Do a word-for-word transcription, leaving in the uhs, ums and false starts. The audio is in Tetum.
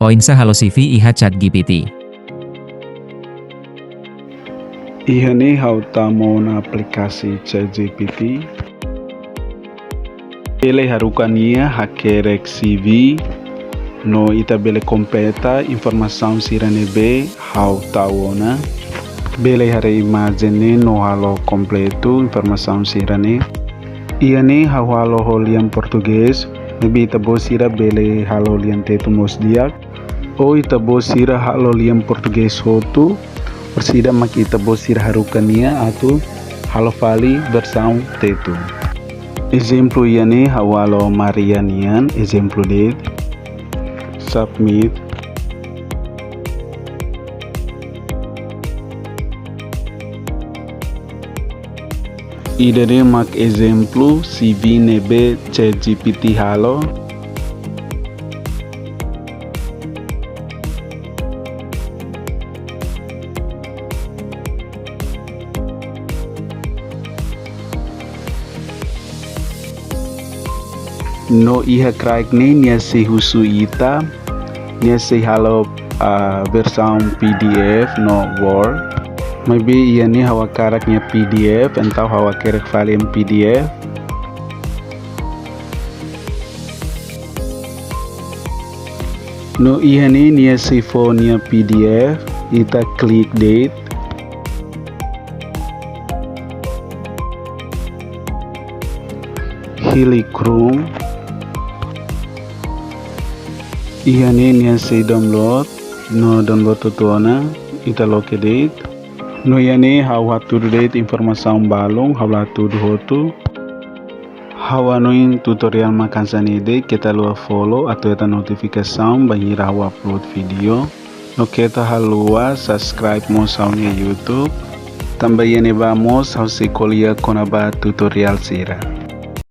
Oinsá halo C V iha ChatGPT. Iha ne'e ha'u tama ona aplikasi ChatGPT. Bele haruka nia hakerek C V, no ita bele kompleta informasaun sira ne'ebé ha'u tau ona. Bele haree imajen ne'e no halo kompletu informasaun sira-ne'e. Iha ne'e ha'u halo ho lian Portugés, maibé ita-boot sira bele halo lian Tetun mós di'ak. Ou ita-boot sira halo lian Portugés hotu, orsida mak ita-boot sira haruka nia atu halo fali versaun Tetun. Ezemplu iha ne'e ha'u halo Maria nian, ezemplu de'it. Submit. Ida-ne'e mak ezemplu C V ne'ebé ChatGPT halo. No iha kraik ne'e nia sei husu ita, nia sei halo, ah, versaun P D F no Word. Maibé iha ne'e ha'u hakarak nia P D F, entaun ha'u hakerek fali em P D F. No iha ne'e nia sei fó nia P D F, ita klik de'it. Hili Chrome. Iha ne'e nia sei download, no download hotu ona, ita loke de'it. No iha ne'e ha'u hatudu de'it informasaun balun, ha'u la hatudu hotu. Ha'u hanoin tutorial mak hanesan ne'e de'it, keta haluha follow, atu hetan notifikasaun bainhira ha'u upload vídeo. No keta haluha subscribe mós ha'u-nia YouTube. Tanba iha ne'ebá mós ha'u sei ko'alia kona-ba tutorial sira.